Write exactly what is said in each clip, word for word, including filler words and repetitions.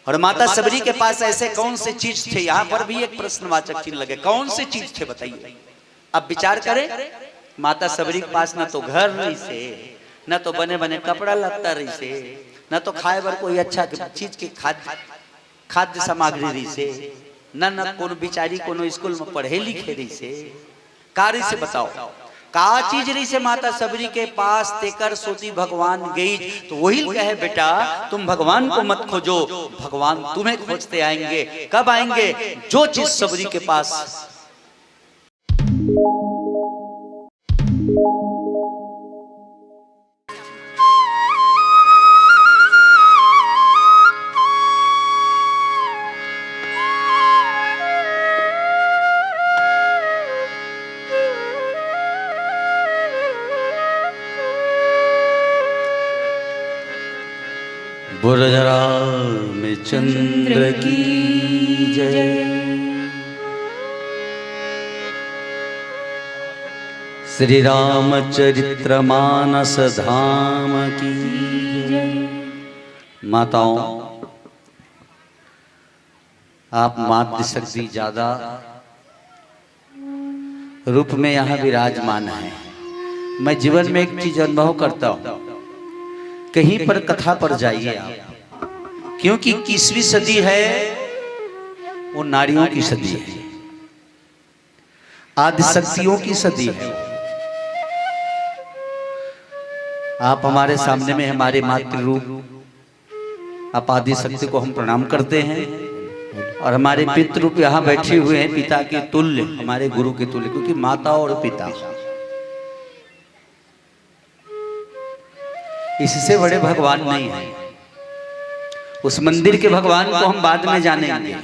और माता सबरी के पास ऐसे कौन से चीज थे, यहाँ पर भी एक प्रश्नवाचक चिन्ह लगे, कौन से चीज थे बताइए। अब विचार करें, माता सबरी के पास ना तो घर रही से, ना तो बने बने कपड़ा लत्ता रही से, ना तो खाए बर कोई अच्छा चीज के खाद्य खाद्य सामग्री रही से, ना ना कोनो बिचारी कोनो स्कूल में पढ़े लिखे रही से, का रही से बताओ, का चीज रही से माता सबरी के पास, तेकर सोती भगवान गई। तो वही कहे, बेटा, तुम भगवान को मत खोजो, भगवान तुम्हें खोजते आएंगे। कब आएंगे? जो चीज सबरी के पास। बोल राजा रामचंद्र की जय। श्री रामचरित्र मानस धाम की जय। माताओं, आप मात शक्ति ज्यादा रूप में यहाँ विराजमान है। मैं जीवन में एक चीज अनुभव करता हूँ, कहीं पर कथा पर जाइए आप, क्योंकि इक्कीसवीं सदी है, वो नारियों की सदी है, आदिशक्तियों की सदी है। आप हमारे सामने में हमारे मातृ रूप, आप आदिशक्ति को हम प्रणाम करते हैं, और हमारे पितृ रूप यहाँ बैठे हुए हैं, पिता के तुल्य हमारे गुरु के तुल्य, क्योंकि माता और पिता, इससे बड़े भगवान नहीं है। उस मंदिर के भगवान को हम बाद में जानेंगे।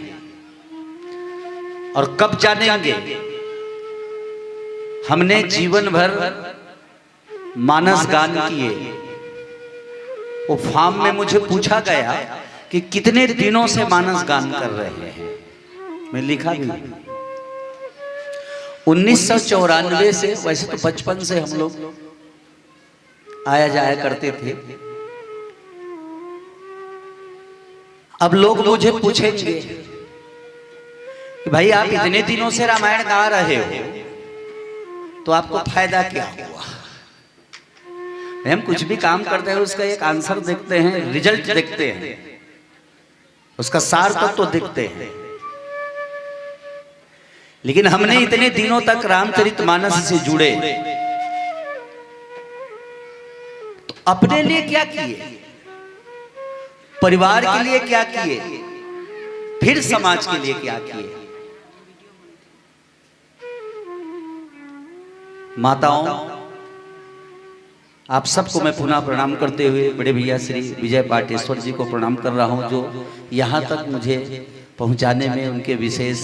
और कब जानेंगे? हमने जीवन भर मानस गान किए। वो फॉर्म में मुझे पूछा गया कि कितने दिनों से मानस गान कर रहे हैं। मैं लिखा भी, उन्नीस सौ चौरानवे से। वैसे तो बचपन से हम लोग आया जाया करते थे। अब लोग मुझे पूछेंगे कि भाई, आप इतने दिनों से रामायण गा रहे हो, तो आपको फायदा क्या हुआ? हम कुछ भी काम करते हैं, उसका एक आंसर देखते हैं, रिजल्ट देखते हैं, उसका सार तत्व देखते हैं। लेकिन हमने इतने दिनों तक रामचरित मानस से जुड़े, तो अपने लिए क्या किए, परिवार के लिए क्या किए, फिर समाज के लिए क्या किए? माताओं, आप सबको मैं पुनः प्रणाम करते हुए बड़े भैया श्री विजय पाटेश्वर जी को प्रणाम कर रहा हूं, जो यहां तक मुझे पहुंचाने में उनके विशेष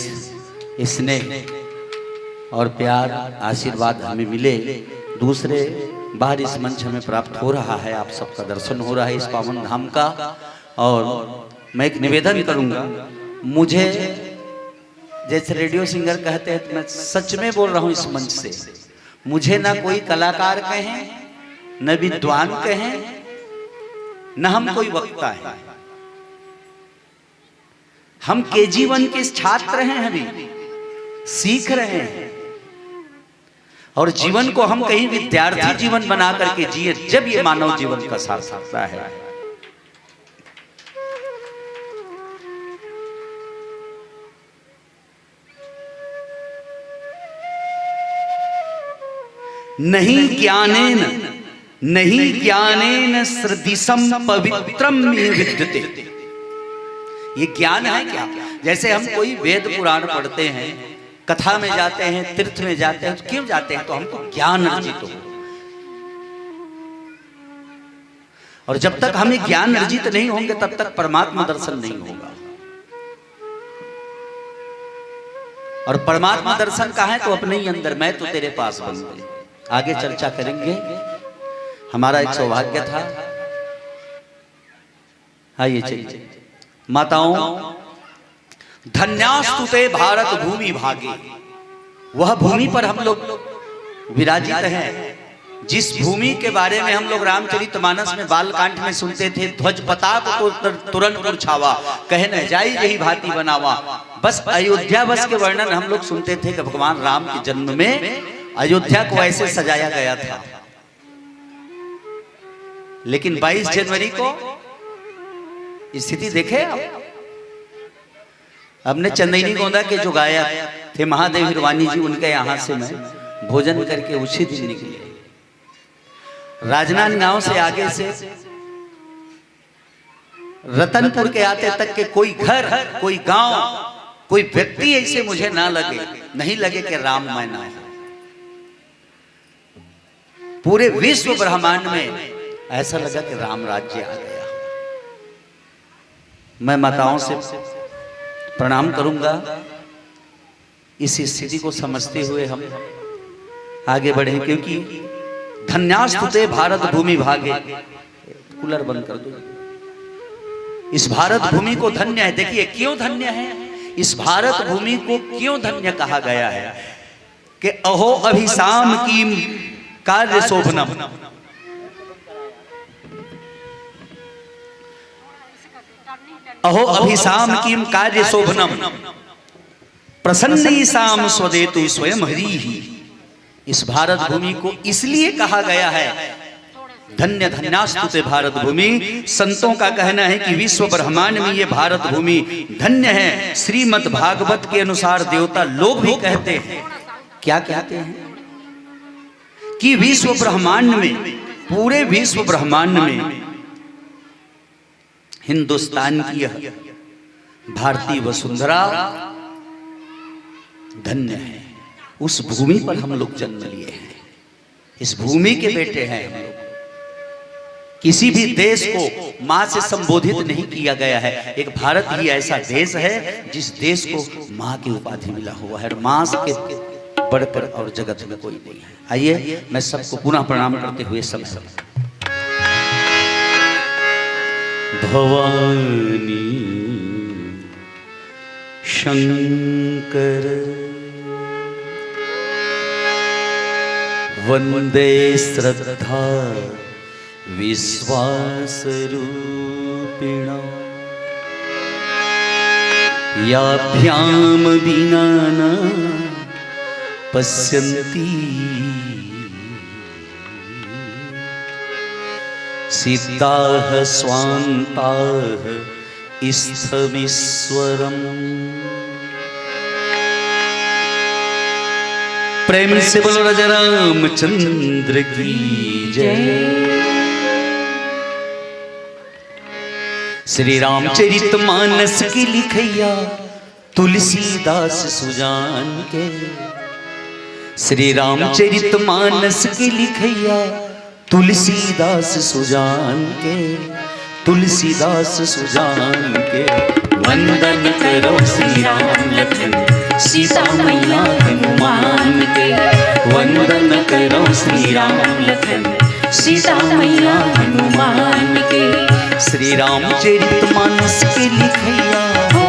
स्नेह और प्यार, आशीर्वाद हमें मिले। दूसरे बाहर इस मंच हमें प्राप्त हो रहा है, आप सबका दर्शन हो रहा है इस पावन धाम का। और मैं एक निवेदन करूंगा, मुझे जैसे रेडियो सिंगर कहते हैं, तो मैं सच में बोल रहा हूं इस मंच से, मुझे ना कोई कलाकार कहें, न विद्वान कहें, न हम कोई वक्ता है। हम केजी वन के छात्र हैं, अभी सीख रहे हैं, और जीवन को हम कहीं विद्यार्थी जीवन बना करके जिए, जब ये मानव जीवन का सार्थकता है। नहीं ज्ञानेन, नहीं ज्ञानेन सदृशम पवित्रम इह विद्यते। ये ज्ञान है क्या? जैसे हम कोई वेद पुराण पढ़ते हैं, कथा में जाते हैं, तीर्थ में जाते हैं, तो क्यों जाते हैं? तो हमको ज्ञान अर्जित हो। और जब तक हमें ज्ञान अर्जित नहीं होंगे, तब तक परमात्मा दर्शन नहीं होगा। और परमात्मा दर्शन का है तो अपने ही अंदर, मैं तो तेरे पास बन गई। आगे चर्चा करेंगे, हमारा एक सौभाग्य था। आइए चलिए। माताओं, धन्यास्तु ते भारत भूमि भागे, वह भूमि पर हम लोग विराजित हैं। जिस भूमि के बारे में हम लोग रामचरितमानस में बालकांड में सुनते थे, "ध्वज पताक को तुर-, तुरंत मुरछावा, कहे न जाई जही भांति बनावा।" बस अयोध्या बस के वर्णन हम लोग सुनते थे कि भगवान राम के जन्म में अयोध्या को ऐसे सजाया गया था। लेकिन बाईस जनवरी को स्थिति देखे आप। हमने चंदैनी गोंदा के जो गायक थे महादेव हिरवानी जी, उनके यहाँ से मैं भोजन करके उसी दिन निकले। राजनांदगांव से आगे से रतनपुर के आते तक के कोई घर, कोई गांव, कोई व्यक्ति ऐसे मुझे ना लगे, नहीं लगे कि राममय ना हो। पूरे विश्व ब्रह्मांड में ऐसा लगा कि राम राज्य आ गया। मैं माताओं से प्रणाम करूंगा, इस स्थिति को समझते हुए हम आगे बढ़ें, क्योंकि "धन्यास्तु ते भारत भूमि भागे।" कूलर बंद कर दो। इस भारत भूमि को धन्य है। देखिए, क्यों धन्य है, इस भारत भूमि को क्यों धन्य कहा गया है कि "अहो अभिसाम कीम कार्य शोभनम, अहो अभिसाम कीम कार्य शोभनम, प्रसन्नेसाम स्वदेतु स्वयं हरि ही।" इस भारत भूमि को इसलिए कहा गया है, "धन्य धन्यास्तु ते भारत भूमि।" संतों का कहना है कि विश्व ब्रह्मांड में ये भारत भूमि धन्य है। श्रीमद् भागवत के अनुसार देवता लोग भी कहते हैं, क्या कहते हैं, कि विश्व ब्रह्मांड में, पूरे विश्व ब्रह्मांड में हिंदुस्तान की यह भारतीय वसुंधरा धन्य है। उस भूमि पर हम लोग जन्म लिए हैं, इस भूमि के बेटे हैं हम लोग। किसी भी देश को माँ से संबोधित नहीं किया गया है। एक भारत ही ऐसा देश है जिस देश को माँ की उपाधि मिला हुआ है, और माँ से बढ़कर और जगत में कोई नहीं है। आइए, मैं सबको पुनः प्रणाम करते हुए सब भवानी शंकर वंदे श्रद्धा विश्वास रूपिणा, याभ्याम विना न पश्यन्ति सिद्धाः स्वान्ताः स्थमीश्वरम्। प्रेम से बोलो राजा रामचंद्र की जय। श्री रामचरित मानस के लिखैया तुलसीदास सुजान के, श्री रामचरित मानस के लिखैया तुलसीदास सुजान के, तुलसीदास सुजान के। वंदन करो श्री राम लखन सीता मैया हनुमान के, वंदन करो श्री राम लखन सीता मैया हनुमान के। श्री रामचरित मानस के लिखैया हो,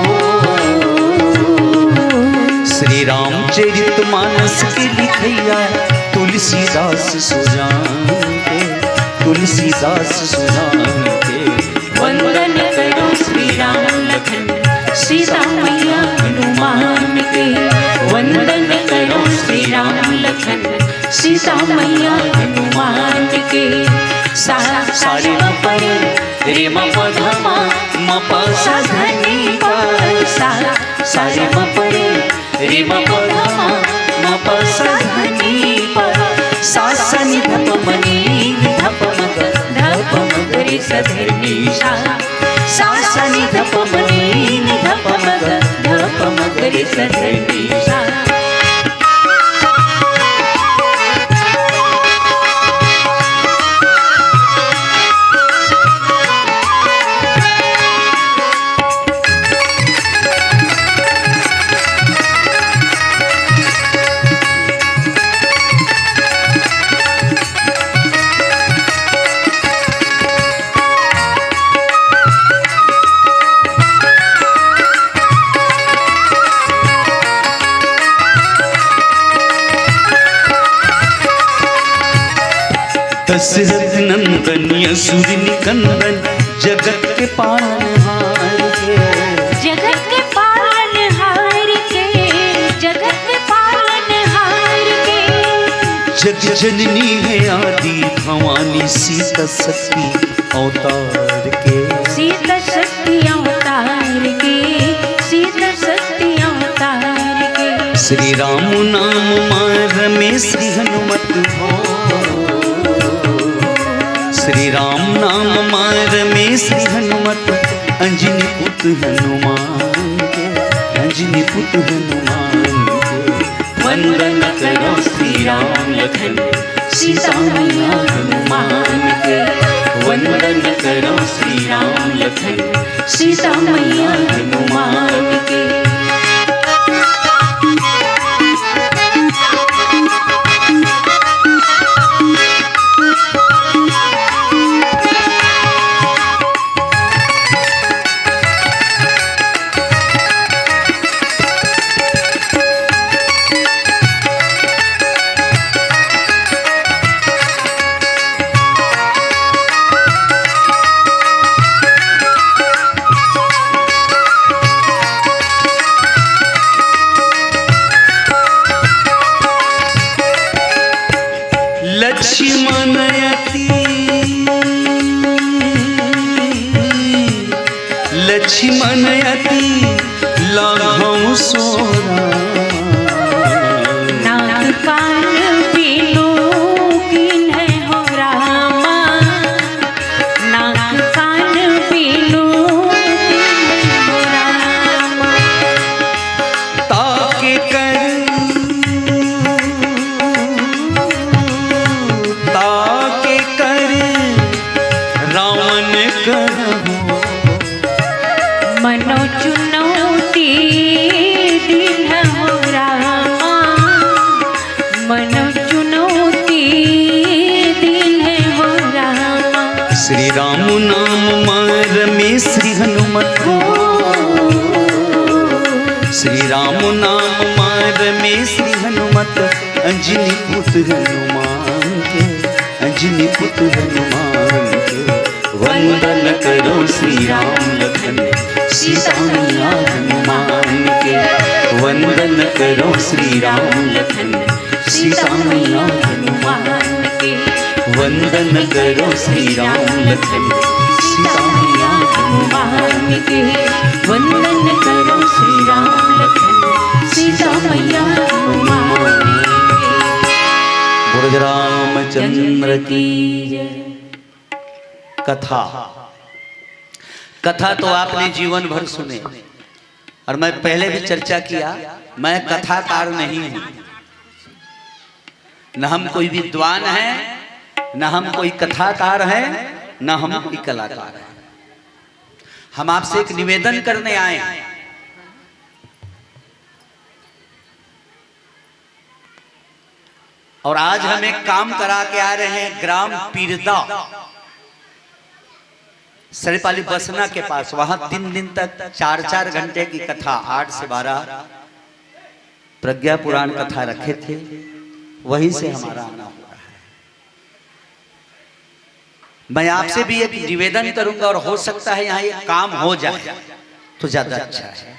श्री रामचरित मानस के लिखैया तुलसीदास सुजान के, तुलसीदास सुजान के। वंदन करो श्री राम लखन सीता मैया हनुमान के, वंदन करो श्री राम लखन सीता मैया हनुमान के। सा, सा रे म प रे, रे म प ध म, म प सा ध नी प, सा, सा रे म प रे, रे म प ध म, म प सा ध नी प, सा सा नि ध प म नी नि ध प म ग, ध प म ग रे सा ध नी सा। सा सा नि ध प म नी नि ध प म ग, ध प म ग रे सा ध नी सा। दशरथ नंदन असुर निकंदन, जगत के पालनहार के। जगत के पालनहार के, जगत के पालनहार के। जग जननी है आदि भवानी, सीता शक्ति अवतार के। सीता शक्ति अवतार के, सीता शक्ति अवतार के। श्री राम नाम मार में श्री हनुमत हो। श्री राम नाम मार में श्री हनुमत, अंजनी पुत हनुमान के, अंजनी पुत हनुमान के। वंदन करो श्री राम लखन, सीता मैया हनुमान के। वंदन करो श्री राम लखन, सीता मैया हनुमान के। लक्ष्मण अति, लक्ष्मण अति लाघव सोरा। नाक कान बिनु कीन्हे हो रामा, नाक कान बिनु कीन्हे हो रामा। ताके कर, ताके कर रावण करहु। मनो चुनौती दीन्हे हो रामा, मनो चुनौती दीन्हे हो रामा। श्री राम नाम मार में श्री हनुमत हो। श्री राम नाम मार में श्री हनुमत, अंजनी पुत हनुमान के, अंजनी पुत हनुमान के। वंदन करो श्री राम लखन, सीता मैया हनुमान के। वंदन करो श्री राम लखन, सीता मैया हनुमान के। वंदन करो श्री राम लखन, सीता मैया हनुमान के। वंदन करो श्री राम लखन, सीता मैया हनुमान के। बोलो रामचंद्र की जय। कथा, कथा तो आपने जीवन भर सुने, और मैं पहले भी चर्चा किया, मैं कथाकार नहीं हूं, न हम कोई विद्वान हैं, न हम कोई कथाकार हैं, न हम कोई कलाकार हैं। हम आपसे एक निवेदन करने आए हैं। और आज हम एक काम करा के आ रहे हैं, ग्राम पीरदा, सरपाली बसना के पास। वहां तीन दिन तक चार चार घंटे की कथा, आठ से बारह, प्रज्ञा पुराण कथा रखे थे, वहीं से हमारा आना हो रहा है। मैं आपसे भी एक निवेदन करूंगा, और हो सकता है यहां एक काम हो जाए तो ज्यादा अच्छा है।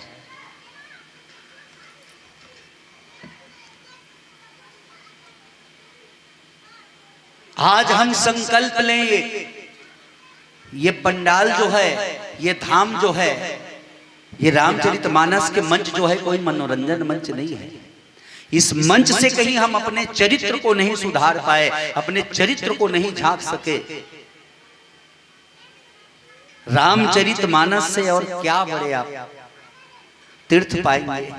आज हम संकल्प लें, ये, ये पंडाल जो है, ये धाम जो है, ये रामचरितमानस के मंच जो है, कोई मनोरंजन मंच नहीं है। इस मंच से कहीं हम अपने चरित्र को नहीं सुधार पाए, अपने चरित्र को नहीं झांक सके। रामचरितमानस से और क्या बड़े आप तीर्थ पाएंगे?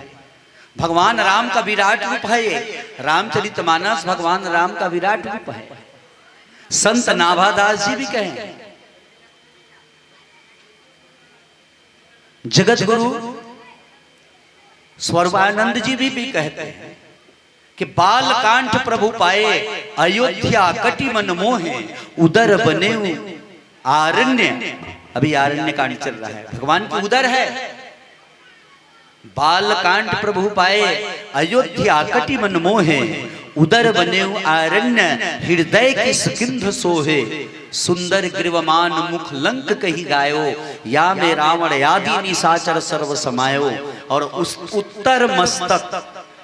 भगवान राम का विराट रूप है ये। रामचरितमानस भगवान राम का विराट रूप है। संत नाभादास जी भी कहें, जगत गुरु स्वरूपानंद जी भी, भी कहते हैं कि बाल कांठ प्रभु पाए, अयोध्या कटि मन मोहे, उदर बने आरण्य। अभी आरण्य कांड चल रहा है, भगवान की उदर है। बाल कांठ प्रभु पाए, अयोध्या कटि मन मोहे, उदर बनेउ आरण्य, हृदय किष्किंध सोहे। सुंदर ग्रीवमान मुख लंक कहि गायो, या में रावण आदि निशाचर सर्व समायो। और उस उत्तर मस्तक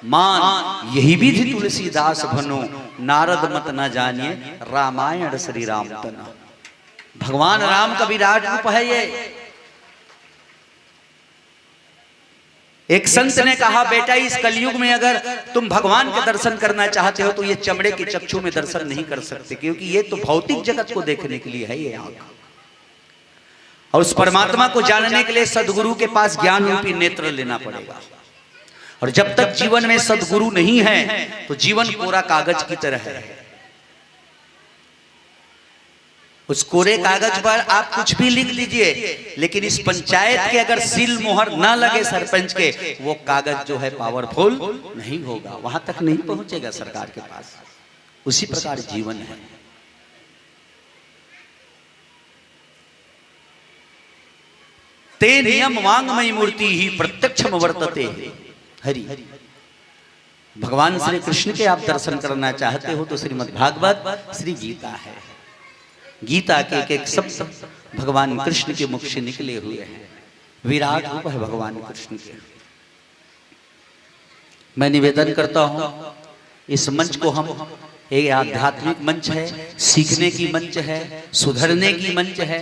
मान, यही विधि तुलसीदास भनो, नारद मत न जानिए, रामायण श्री राम तन। भगवान राम का विराट रूप है ये। एक संत ने कहा, बेटा, इस कलयुग में अगर तुम भगवान के दर्शन करना चाहते हो तो ये चमड़े के चक्षु में दर्शन नहीं कर सकते, क्योंकि ये तो भौतिक जगत को देखने के लिए है ये आंख। और उस परमात्मा को जानने के लिए सदगुरु के पास ज्ञान रूपी नेत्र लेना पड़ेगा। और जब तक जीवन में सदगुरु नहीं है तो जीवन कोरा कागज की तरह है। उस कोरे कागज पर आप कुछ भी लिख दीजिए, लेकिन इस पंचायत के अगर सील मोहर ना लगे सरपंच के, वो कागज जो है पावरफुल नहीं होगा, वहां तक नहीं पहुंचेगा सरकार के पास। उसी प्रकार जीवन है। ते नियम वांगमयी मूर्ति ही प्रत्यक्षम वर्तते। हरि। भगवान श्री कृष्ण के आप दर्शन करना चाहते हो तो श्रीमद् भागवत, श्री गीता है। गीता के एक एक शब्द भगवान कृष्ण के मुख से निकले हुए हैं। विराट रूप है भगवान कृष्ण के। मैं निवेदन करता हूं, इस मंच को हम, ये आध्यात्मिक मंच है, सीखने की मंच है, सुधरने की मंच है।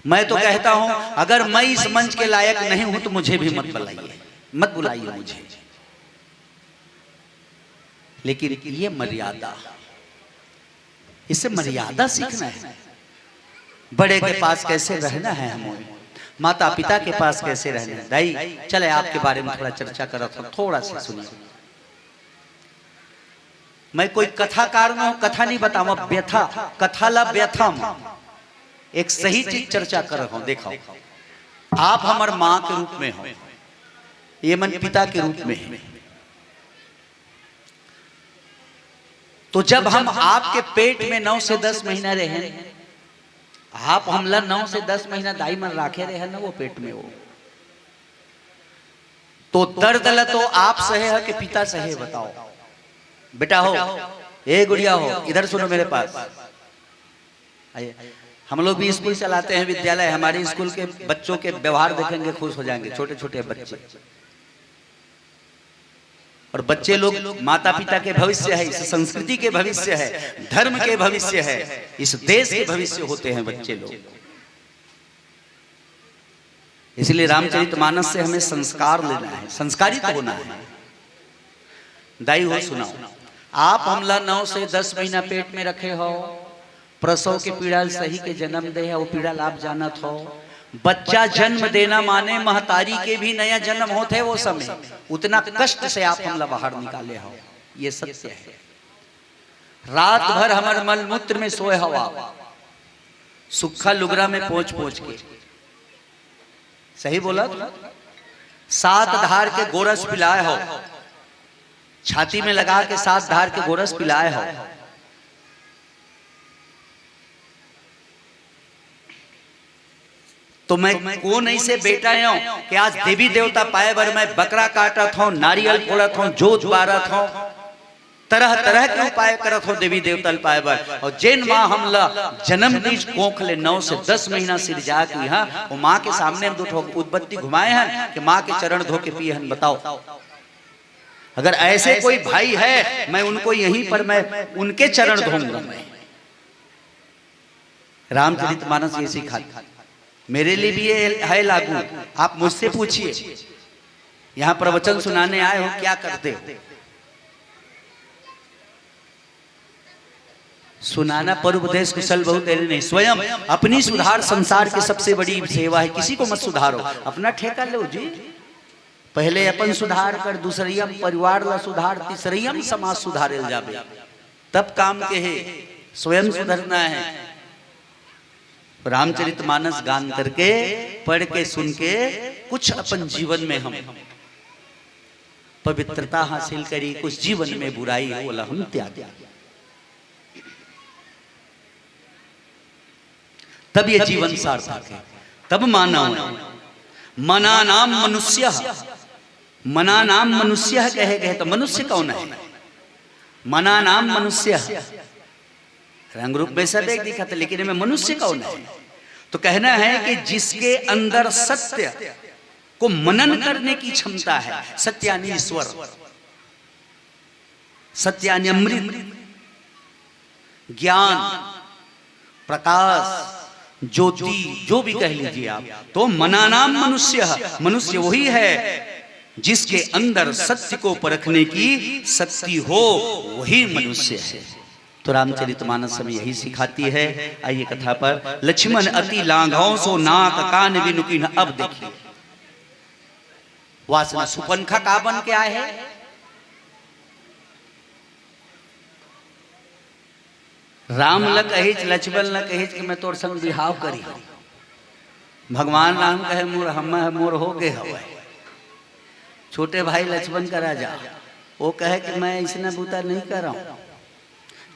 मैं तो कहता हूं, अगर मैं इस मंच के लायक नहीं हूं तो मुझे भी मत बुलाइए, मत बुलाइए मुझे। लेकिन ये मर्यादा, इससे मर्यादा सीखना है। बड़े के पास कैसे रहना है हमें, माता पिता के पास कैसे रहना है। दाई, चले आपके बारे में थोड़ा चर्चा करत हूं, थोड़ा सा सुनिए। मैं कोई कथाकार ना हूं, कथा नहीं बताऊं, व्यथा, कथा ला व्यथा में एक सही चीज चर्चा कर रहा हूं। देखो, आप हमर मां के रूप में हो, ये मन पिता के रूप में है। तो जब हम आपके पेट में नौ से दस महीना रहे, आप हमला नौ से दस महीना दाई मन राखे रहे ना वो पेट में, वो तो दर्द ला तो आप सहे है कि पिता सहे, बताओ। बेटा हो, ए गुड़िया हो, इधर सुनो मेरे पास। आइए, हम लोग भी स्कूल चलाते हैं, विद्यालय। हमारे स्कूल के बच्चों के व्यवहार देखेंगे, खुश हो जाएंगे, छोटे छोटे बच्चे। और बच्चे लोग माता पिता के भविष्य है, इस संस्कृति के भविष्य है, धर्म के भविष्य है, इस देश के भविष्य होते हैं बच्चे लोग। इसलिए रामचरितमानस से हमें संस्कार लेना है, संस्कारित होना है। दाई हो, सुनाओ, आप हमला नौ से दस महीना पेट में रखे हो, प्रसव के पीड़ा सही के जन्म दे है, वो पीड़ा ला आप जानत हो। बच्चा जन्म देना माने महतारी के भी नया जन्म होत है वो समय, उतना कष्ट से आप हमला बाहर निकाले हो, ये सत्य है। रात भर हमर मलमूत्र में सोए हो आप, सुक्खा लुगरा में पोंछ पोंछ के। सही बोला तो? सात धार के गोरस पिलाए हो, छाती में लगा के सात धार के गोरस पिलाए हो। तो मैं कोन ऐसे बेटा हूं कि आज देवी देवता पाए बर मैं बकरा काटत हूं, नारियल फोड़त हूं, जोत बारत हूं, तरह तरह के उपाय करत हूं देवी देवता ल पाए बर। और जेन मां हमला जन्म दीस कोख ले नौ से दस महीना सिरजा के, हां, वो मां के सामने हम दू ठो उदबत्ती घुमाए हन कि मां के चरण धो के पिए हन, बताओ। अगर ऐसे कोई भाई है, मैं उनको यहीं पर, मैं उनके चरण धोऊंगा मैं। रामचरितमानस ये सिखाती, मेरे लिए भी ये है लागू। आप मुझसे पूछिए, यहां प्रवचन सुनाने आए हो, क्या करते हो? सुनाना पर उपदेश कुशल बहुत, देरी नहीं। स्वयं अपनी सुधार संसार की सबसे बड़ी सेवा है। किसी को मत सुधारो, अपना ठेका लो जी। पहले अपन सुधार कर, दूसरैया परिवार ला सुधार, तीसरैया समाज सुधारे ल जाबे, तब काम के है। स्वयं सुधरना है। रामचरितमानस गान करके, पढ़ के, सुन के कुछ अपन जीवन में हम पवित्रता हासिल करी, कुछ जीवन में बुराई हो, ओला हम त्यागी। तब ये जीवन सार्थक है, तब मानव है। मनानाम मनुष्य, मनानाम मनुष्य कहे गए तो मनुष्य कौन है? मनानाम मनुष्य, रंग रूप में सब एक दिखत हे, लेकिन एमे मनुष्य कौन हे? तो कहना है कि जिसके अंदर सत्य को मनन करने की क्षमता है, सत्य यानी ईश्वर, सत्य यानी अमृत, ज्ञान, प्रकाश, ज्योति, जो भी कह लीजिए आप, तो मनानाम मनुष्य, मनुष्य वही है जिसके अंदर सत्य को परखने की शक्ति हो, वही मनुष्य है। तो रामचरितमानस हमें यही सिखाती है। आइए कथा पर। लक्ष्मण अति लाघव सो नाक कान बिनु कीन्ह। अब देखिए, वासना सुपनखा का बन के आए है। राम ल कहिच, लक्ष्मण ल कहिच कि मैं तोर संग बिहाव करी हूँ। भगवान राम कहे, मोर, हम, मोर हो गए हवय। छोटे भाई लक्ष्मण करा जा, वो कहे कि मैं इसने बूता नहीं कर रहा हूँ।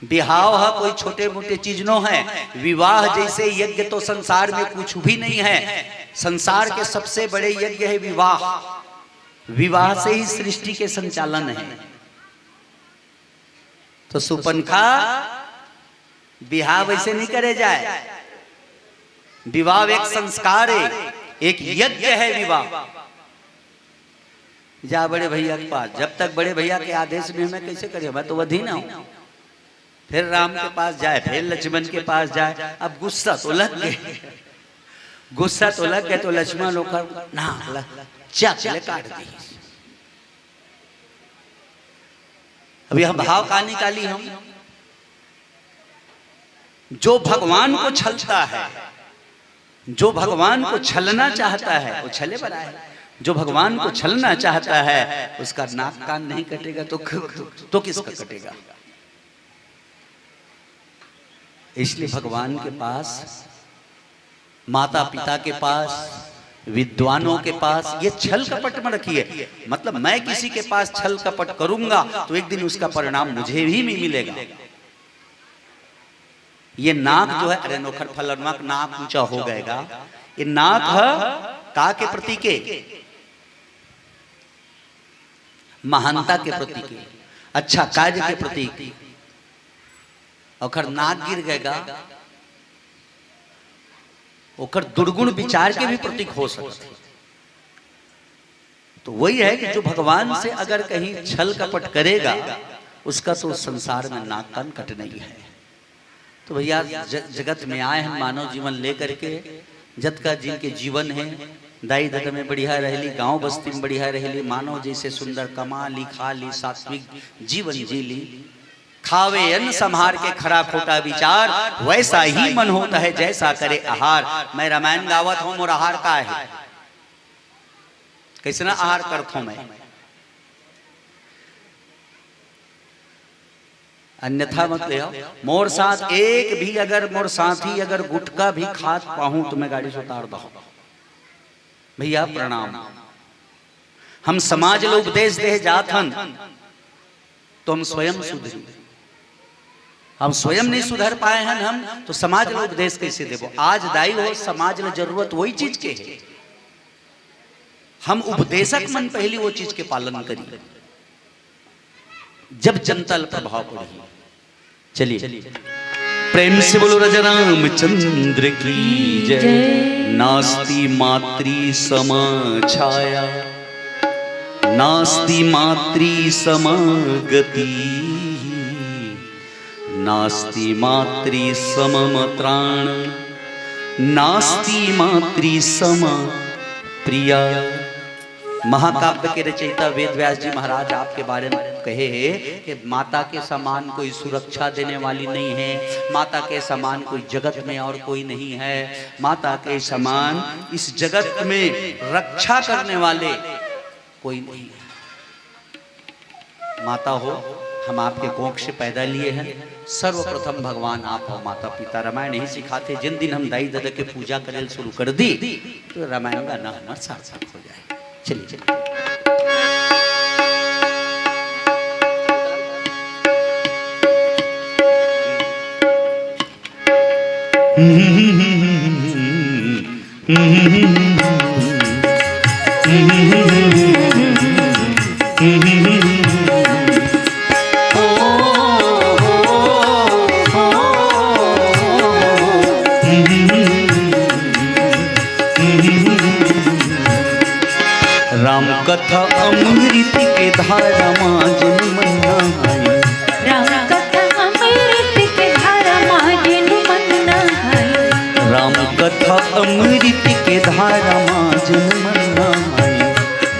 बिहाव ह कोई छोटे मोटे चीज नो है। विवाह जैसे यज्ञ तो संसार में कुछ भी नहीं है। संसार के सबसे बड़े यज्ञ है विवाह। विवाह से ही सृष्टि के संचालन है। तो सुपनखा, बिहाव ऐसे नहीं करे जाए। विवाह एक संस्कार है, एक यज्ञ है विवाह। जा बड़े भैया के पास, जब तक बड़े भैया के आदेश नहीं, मैं कैसे करिए, मैं तो अधीन हूँ। फिर राम के पास जाए, फिर लक्ष्मण के पास जाए। अब गुस्सा तो लग गए, गुस्सा तो लग गए, तो लक्ष्मण ओकर नाक ल चक ले काट दी। अब यह भाव का निकाली हम? जो भगवान को छलता है, जो भगवान को छलना चाहता है, वो छले बला है। जो भगवान को छलना चाहता है, उसका नाक कान नहीं कटेगा, तो, तो, तो किसका कटेगा? इसलिए भगवान के पास, माता पिता के पास, विद्वानों के पास ये छल कपट में रखिए। मतलब, मैं किसी के पास छल कपट करूंगा, तो एक दिन उसका परिणाम मुझे ही मिलेगा। ये नाक जो है, अरे नोखर फलनवा का नाक ऊंचा हो गएगा, ये नाक है का के प्रतीक हे? महानता के प्रतीक हे, अच्छा कार्य के प्रतीक हे। ओखर नाक गिर गएगा, ओखर दुर्गुण विचार के भी प्रतीक हो सकत हे। तो वही है कि जो भगवान से अगर कहीं छल कपट करेगा, उसका तो संसार में नाक कान कटना ही है। तो भैया, ज-, जगत में आए हैं मानव जीवन लेकर के, जतका जिनके जीवन है, दाई ददा में बढ़िया रहली, गांव बस्ती में बढ़िया रहली, मानव जैसे सुंदर कमा ली, खा ली, सात्विक जीवन जी ली। खावे अन्न संहार के, खरा खोटा विचार, वैसा ही मन होता है जैसा करे आहार। मैं रामायण गावत हूँ, मोर आहार का है? कैसना आहार करत हूँ मैं? अन्यथा मत ले आओ। मोर साथ एक भी अगर, मोर साथी अगर गुटखा भी खात पाहूं तो मैं गाड़ी से उतार दहूं। भैया प्रणाम। हम समाज ल उपदेश दे जात हन, तो हम स्वयं सुधरी। हम स्वयं नहीं सुधर पाए हन, हम तो समाज ल उपदेश कैसे देबो? आज दाई हो, समाज ल जरूरत वही चीज के है। हम उपदेशक मन पहली वो चीज के पालन करी, जब जनता ल प्रभाव पड़ही। चलिए, प्रेम से बोलो राजा रामचंद्र की जय। नास्ति मातृ सम छाया, नास्ति मातृ सम गति, नास्ति मातृ समम त्राण, नास्ति मातृ सम प्रिया। महाकाव्य के रचयिता वेद व्यास जी महाराज आपके बारे में कहे हैं कि माता के समान कोई सुरक्षा देने वाली नहीं है, माता के समान कोई जगत में और कोई नहीं है, माता के समान इस जगत में रक्षा करने वाले कोई नहीं है। माता हो, हम आपके कोख से पैदा लिए हैं, सर्वप्रथम भगवान आप हो माता पिता। रामायण यही सिखाथे, जिन दिन हम दाई ददा के पूजा करे शुरू कर दी, तो रामायण गाना हमार सार्थक हो जाए। चलिए, चलिए। राम कथा अमृत के धारा मा जन्म नहाए। राम कथा अमृत के धारा मा जन्म नहाए। राम कथा अमृत के धारा मा जन्म नहाए।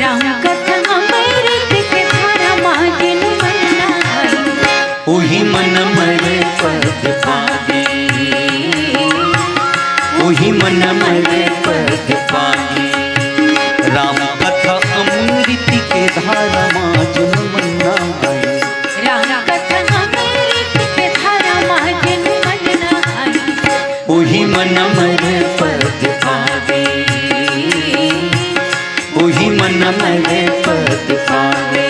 राम कथा अमृत के धारा मा जन्म नहाए। उही मन अमर पद पावे। उही मन अमर पद पावे। राम कथा अमृत के धारा मा जन्म नहाए। राम कथा अमृत के धारा मा जन्म नहाए। उही मन अमर पद पावे। उही मन अमर पद पावे।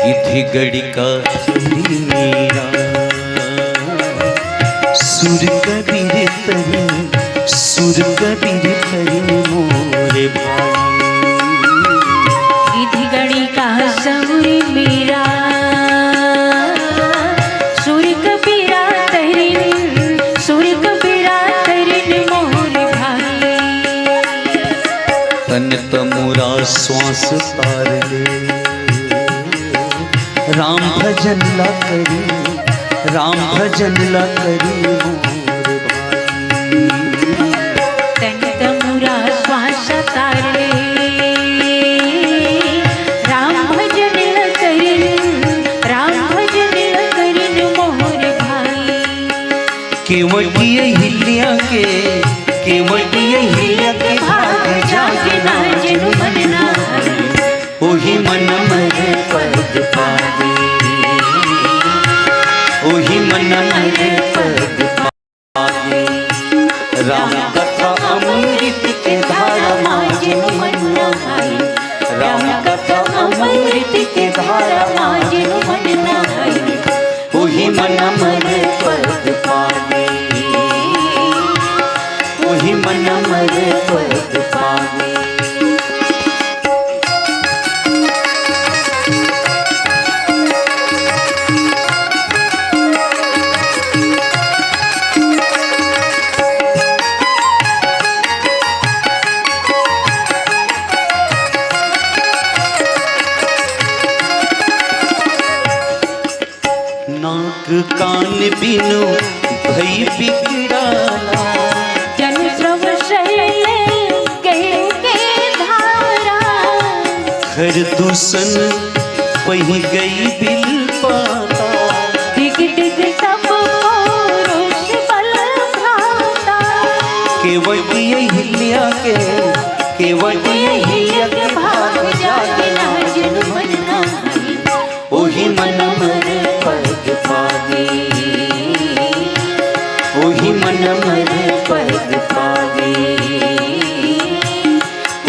गिद्ध गणिका सौरी मीरा, सुर कबीर तरिन, सुर कबीर तरिन मोर भाई। गिद्ध गणिका सौरी मीरा, सुर कबीरा तरिन, सुर कबीरा तरिन मोर भाई। तन तमुरा श्वास तार ले, राम भजन ला करी, राम भजन ला करी मोर भाई। तन तमुरा श्वास तार ले, राम भजन ला करी, राम भजन ला करी मोर भाई। केवटी अहिल्या के, केवटी अहिल्या के भाग जागे ना जनु मन ना। उही मन अमर पद पावे। उही मन अमर पद पावे। राम कथा अमृत के धारा मा जनु मन नहाए। राम कथा अमृत के धारा मा जनु मन नहाए। उही मन अमर पद पावे। उही मन अमर पद पावे। नाक कान बिनु भई बिगड़ाला। जन श्रवण शैल गए के धारा। खर दूषण पही गई बिल पाता। दिग दिग सब को रोष बल भाता। केवटी अहिल्या के, केवटी अहिल्या के भाग जागे ना जनु मन ना। उही मन अमर पद पावे। उही मन अमर पद पावे।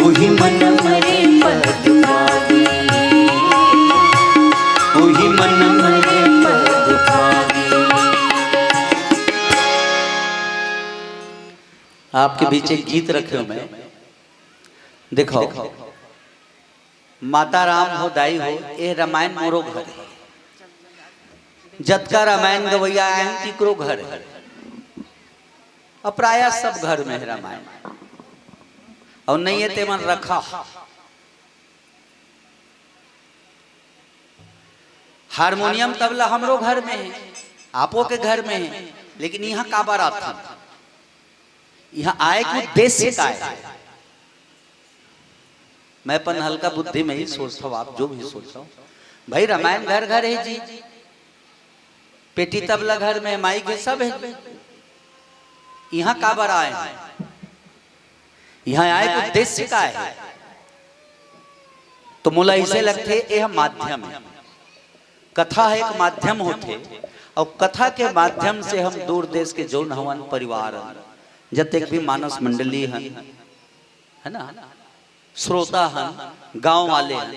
उही मन अमर पद पावे। उही मन अमर पद पावे। आपके बीच एक गीत रखे हूं मैं, देखो। माता राम हो, दाई हो, ए रामायण मोरो घर हे। जतका रामायण गवैया आए हैं, तिकरो घर हे। अब प्रायः सब घर में हे रामायण। अउ नहीं हे, तेमन रखा। हारमोनियम, तबला हमरो घर में हे, आपो के घर में हे, लेकिन इहां काबर आथन? इहां आए के उद्देश्य का हे? मैं अपन हल्का बुद्धि में ही सोचता हूं, आप जो भी सोचो, भाई, रामायण घर घर हे जी, पेटी तबला घर में, माइक हे, सब हे जी। इहां काबर आए हैं? इहां आए के उद्देश्य का हे? तो मोला अइसे लगथे, यह माध्यम हे। कथा ह एक माध्यम होथे, अउ कथा के माध्यम से हम दूर देश के जौन हवन परिवार हन, जतेक भी मानस मंडली हन, है ना, श्रोता हन, गांव वाले हन,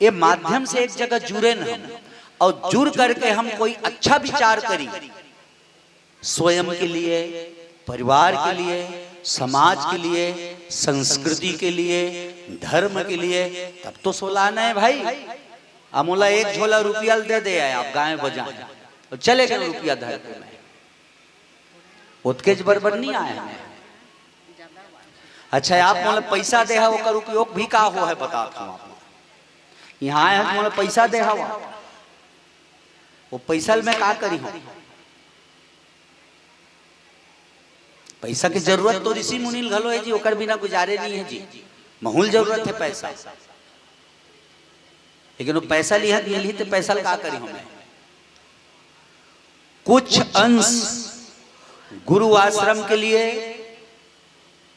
ये माध्यम से एक जगह जुरेन हम, और जुड़ करके हम कोई अच्छा विचार करी, स्वयं के लिए, परिवार के लिए, समाज के लिए, संस्कृति के लिए, धर्म के लिए, तब तो सोलाना है भाई। अब मोला एक झोला रुपया दे दे, आप गाय बजाए और चले गए रुपया धर के। मैं ओतकेच बरोबर नहीं आए हैं। अच्छा, आप मोला पैसा दे हव, ओकर उपयोग भी का हो है, बता था आप। यहाँ आए हैं तो मोला पैसा दे हव, वो पैसा ल मैं का करी हूँ? पैसा की जरूरत तो ऋषि मुनि ल घलो है जी, ओकर बिना गुजारे नहीं है जी। महूल जरूरत है पैसा, लेकिन वो पैसा लिहा मिलही तो पैसा ल का करी हूँ मैं? कुछ अंश गुरु आश्रम के लिए,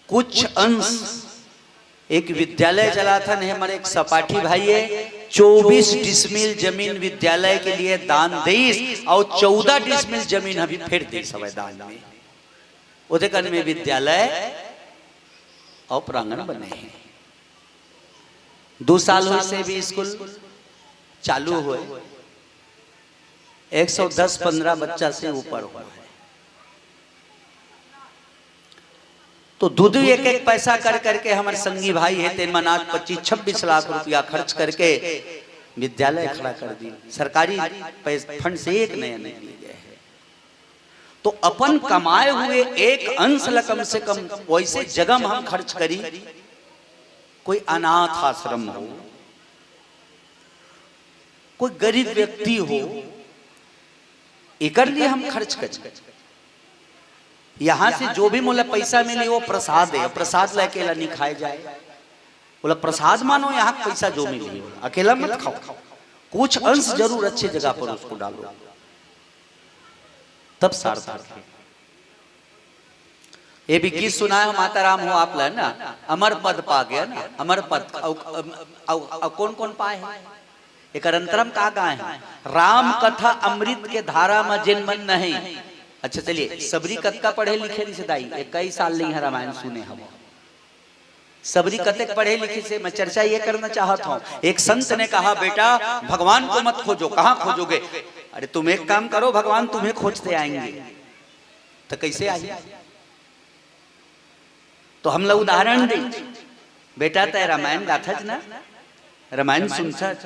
कुछ अंश एक विद्यालय चलाथन हे, हमर एक सपाठी भाई है, चौबीस डिसमिल जमीन विद्यालय के लिए दान देइस और चौदह डिसमिल जमीन अभी फेर देइस हवय दान में। ओदे कन में विद्यालय और प्रांगण बने हैं। दो साल होइस हे भी स्कूल चालू होए, एक सौ दस पन्द्रह बच्चा से ऊपर हुआ है। तो दू दू एक एक पैसा कर करके हमर संगी भाई है, तेन मन आज पच्चीस छब्बीस लाख रुपया खर्च करके विद्यालय खड़ा कर दी, सरकारी पैस-, फंड से एक नया नहीं लिए गए है। तो अपन कमाए हुए एक अंश ला कम से कम वैसे जगह में हम खर्च करी, कोई अनाथ आश्रम हो, कोई गरीब व्यक्ति हो, एकर लिए हम खर्च करी। यहाँ से जो भी मोला पैसा मिली, वो प्रसाद है, प्रसाद ला अकेला नहीं खाए जाए। बोला, प्रसाद मानो, यहाँ पैसा जो मिली, अकेला मत खाओ, कुछ अंश जरूर अच्छे जगह पर उसको डालो, तब सार्थक है। ये भी गीत सुनाए हो माता राम हो आप ला ना, अमर पद पा गया ना, अमर पद। अउ, अउ, अउ, अउ कौन कौन पाए हैं? एकर अंतरम का गाए हैं? राम कथा अमृत के धारा में जिन मन नहीं। अच्छा चलिए, सबरी कतका पढ़े लिखे रिसे दाई, इक्कीस साल ले यहाँ रामायण सुने हम। सबरी कतेक पढ़े लिखे से मैं चर्चा ये करना चाहत हूँ। एक संत ने कहा, बेटा, भगवान को मत खोजो। कहाँ खोजोगे? अरे तुम एक काम करो, भगवान तुम्हें खोजते आएंगे। तो कैसे आए? तो हमला उदाहरण दे, बेटा, तय रामायण गाथच ना, रामायण सुनथच?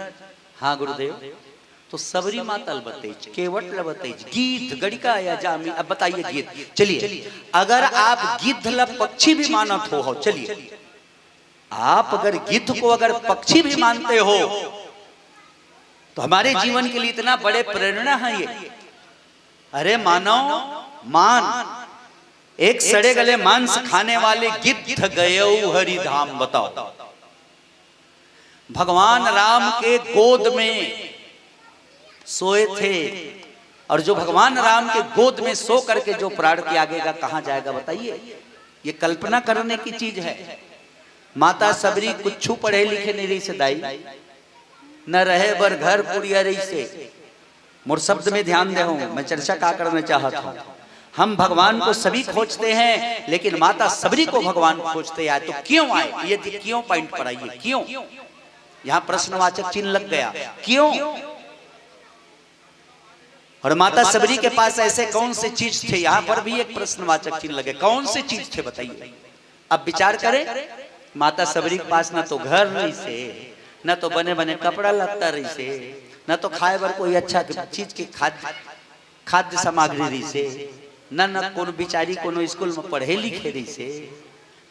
हाँ गुरुदेव। तो सबरी माता ल बतइच, केवट ल बतइच, गिद्ध, गड़िका या जामी, अब बताइए गिद्ध। चलिए, अगर आप गिद्ध ल पक्षी भी मानत हो, हो, चलिए, आप अगर गिद्ध को अगर पक्षी भी मानते हो, तो हमारे जीवन के लिए इतना बड़े प्रेरणा है ये। अरे मानव, मान, एक सड़े गले मांस खाने वाले गिद्ध गयऊ हरि धाम, बताओ। भगवान राम के गोद में सोए थे, और जो भगवान राम के गोद में सो करके जो प्राण त्यागेगा, कहाँ जाएगा बताइए? ये कल्पना करने की चीज है। माता सबरी कुछू पढ़े लिखे नहीं रहिसे दाई, न रहे बर घर कुड़िया रहिसे। मोर शब्द में ध्यान दे हूं, मैं चर्चा का करना चाहत हूं। हम भगवान को सभी खोजते हैं, लेकिन माता सबरी को भगवान खोजते आए, तो क्यों आए? ये दि-, क्यों पॉइंट पर आइए, क्यों? यहाँ प्रश्नवाचक चिन्ह लग गया, क्यों? और माता सबरी के पास ऐसे कौन से चीज थे, यहाँ पर भी एक प्रश्नवाचक चिन्ह लगे, कौन से चीज थे बताइए? अब विचार करें, माता सबरी के पास ना तो घर रहिसे, ना तो बने बने कपड़ा लत्ता रहिसे, ना तो खाए बर कोई अच्छा चीज के खाद्य, खाद्य सामग्री रहिसे, ना, ना कोनो बिचारी कोनो स्कूल में पढ़े लिखे रहिसे।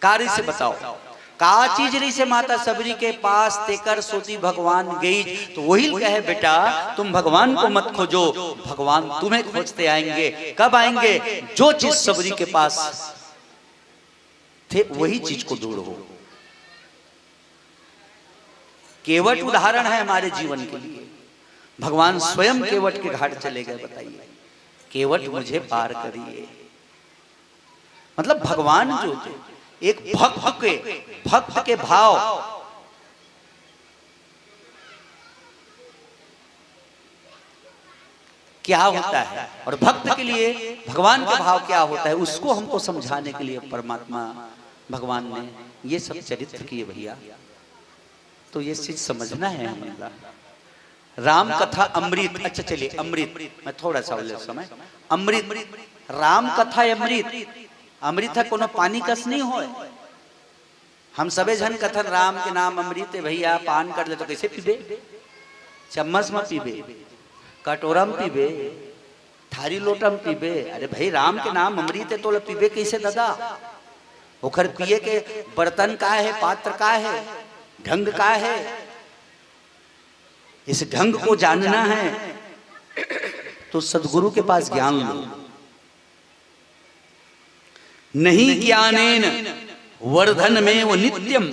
का रहिसे बताओ, का चीज रहिसे माता सबरी के पास, तेकर सोती भगवान गई? तो वही कहे, बेटा, तुम भगवान को मत खोजो, भगवान तुम्हें खोजते आएंगे। कब आएंगे? जो चीज सबरी के पास थे, वही चीज को ढूंढो। केवट उदाहरण है हमारे जीवन के लिए। भगवान स्वयं केवट के घाट चले गए, बताइए, केवट मुझे पार करिए। मतलब भगवान जो थे, एक भक्त के, भक्त के भाव क्या होता है और भक्त के लिए भगवान का भाव क्या होता है, उसको हमको समझाने के लिए परमात्मा भगवान ने ये सब चरित्र किए भैया। तो ये चीज समझना है हमला। राम कथा अमृत, अच्छा चलिए अमृत, मैं थोड़ा सा उलझ समय, अमृत, राम कथा अमृत, अमृत ह कोनो पानी कस नहीं होय। हम सबे झन कथन राम के नाम अमृत हे भैया, पान कर ले तो कैसे पीबे? चम्मच म पीबे, कटोरा म पीबे, थारी लोटा म पीबे। अरे भाई, राम के नाम अमृत हे, तोला पीबे कैसे दादा? ओखर पिए के बर्तन का हे, पात्र का हे, ढंग का हे? इस ढंग को जानना है तो सदगुरु के पास ज्ञान लो। नहीं ज्ञानेन वर्धनमेव नित्यम,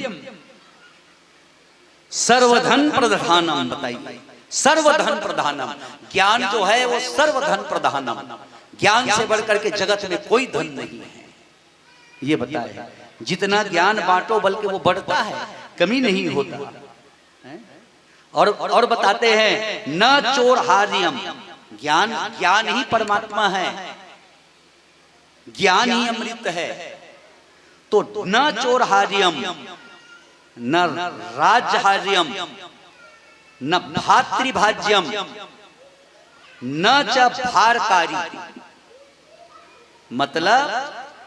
सर्वधन प्रधानम। बताइए, सर्वधन प्रधानम। ज्ञान जो है वो सर्वधन प्रधानम। ज्ञान से बढ़कर के जगत में कोई धन नहीं है। ये बताए, जितना ज्ञान बांटो बल्कि वो बढ़ता है, कमी नहीं होता। हैं? और और बताते हैं, न चोरहार्यम। ज्ञान, ज्ञान ही परमात्मा है, ज्ञान ही अमृत है। तो न चोरहार्यम, न राज्यहार्यम, न भातृभाज्यम, न च भारकारी। मतलब,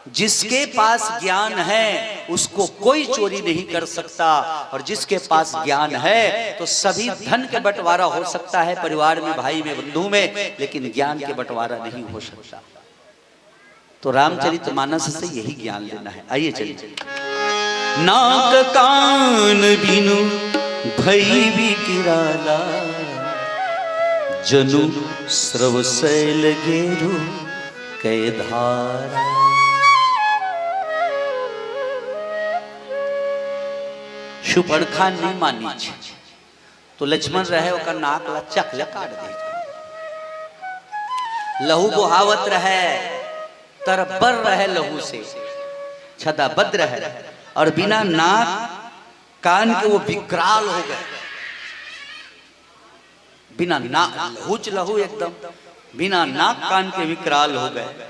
जिसके पास ज्ञान है उसको कोई चोरी नहीं कर सकता, और जिसके पास ज्ञान है तो सभी धन के बंटवारा हो सकता है, परिवार में, भाई में, बंधु में, लेकिन ज्ञान के बंटवारा नहीं हो सकता। तो रामचरित मानस से यही ज्ञान लेना है। आइए चलिए। नाक कान बिनु भई विकिराला, जनु स्रव सैल गेरु कै धारा। सुपरखा नहीं मानी, तो लक्ष्मण रहे, ओकर नाक ला चक ले काट दे। लहू बोहावत रहे, तरबर रहे लहू से, छदाबद रहे, और बिना नाक कान के वो विकराल हो गए। बिना ना, लहूच लहू एकदम, बिना नाक कान के विकराल हो गए।